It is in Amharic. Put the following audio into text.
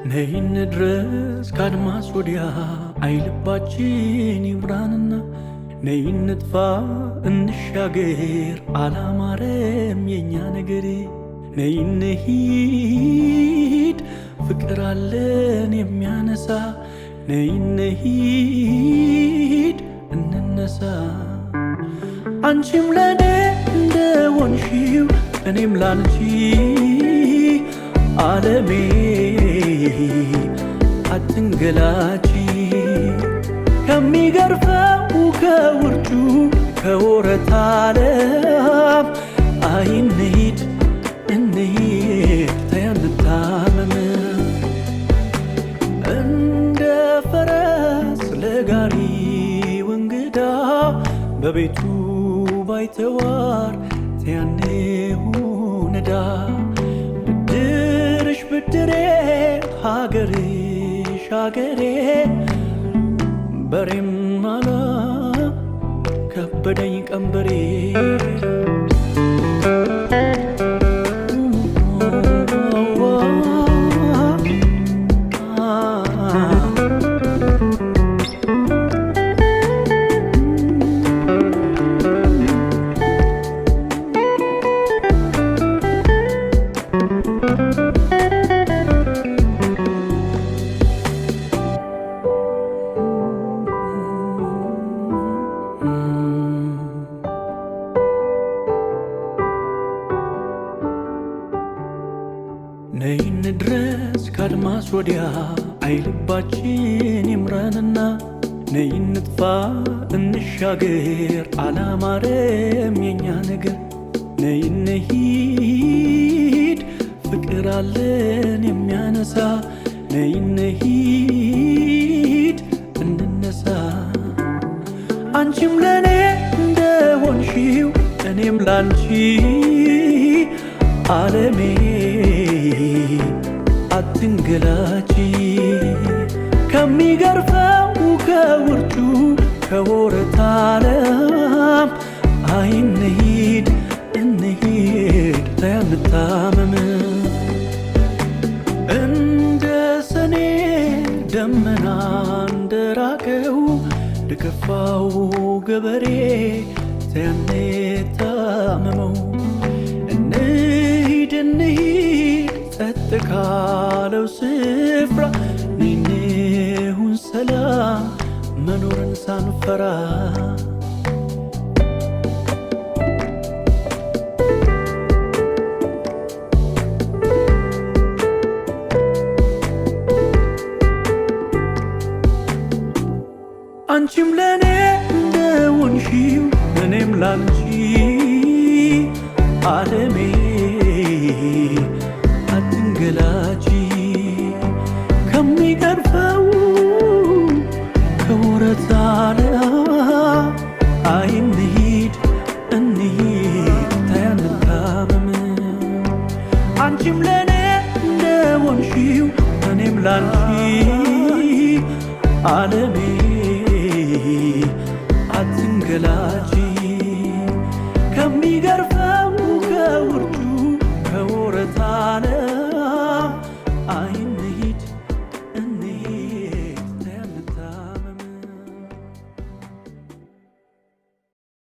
ነይ እንድረስ ካድማስ ወዲያ አይልባችን ይብራንና ነይ እንጥፋ እንሻገር አላማረም የኛ ነገር ነይ እንሂድ ፍቅር አለን የሚያነሳ ነይ እንሂድ እንነሳ አንቺም ለኔ እንደሆንሽው እኔም ላንቺ ዓለሜ አትንገላቺ ከሚገርፈው ከውርጩ ከወረት ዓለም አይ እንሂድ እንሂድ ተይ አንታመም እንደ ፈረስ ለጋሪው እንግዳ በቤቱ ባይተዋር ተይ አንሁን ዕዳ ብድርሽ ብድሬ ሀገርሽ ሀገሬ በሬም አላ ከበደኝ ቀንበሬ ነይ እንድረስ ካድማስ ወዲያ አይልባችን ይምረንና ነይ እንጥፋ እንሻገር አላማረም የኛ ነገር ነይ እንሂድ ፍቅር አለን የሚያነሳ ነይ እንሂድ እንነሳ አንቺም ለኔ እንደሆንሽው እኔም ላንቺ ዓለሜ አትንገላቺ ከሚገርፈው ከውርጩ ከወረት ዓለም አይ እንሂድ እንሂድ ተይ አንታመም እንደ ሰኔ ደመና እንደራቀው ለከፋው ገበሬ ተይ አንታመመው እንሂድ እንሂድ ጸጥ ካለው ስፍራ እንሁን ሰላም መኖርን ሳንፈራ አንቺም ለኔ እንደሆንሽው እኔም ላንቺ ዓለሜ አትንገላቺ ከሚገርፈው ከወረት ዓለም አይ እንሂድ እንሂድ ተይ አንታመም አንቺም ለኔ እንደሆንሽው እኔም ላንቺ ዓለሜ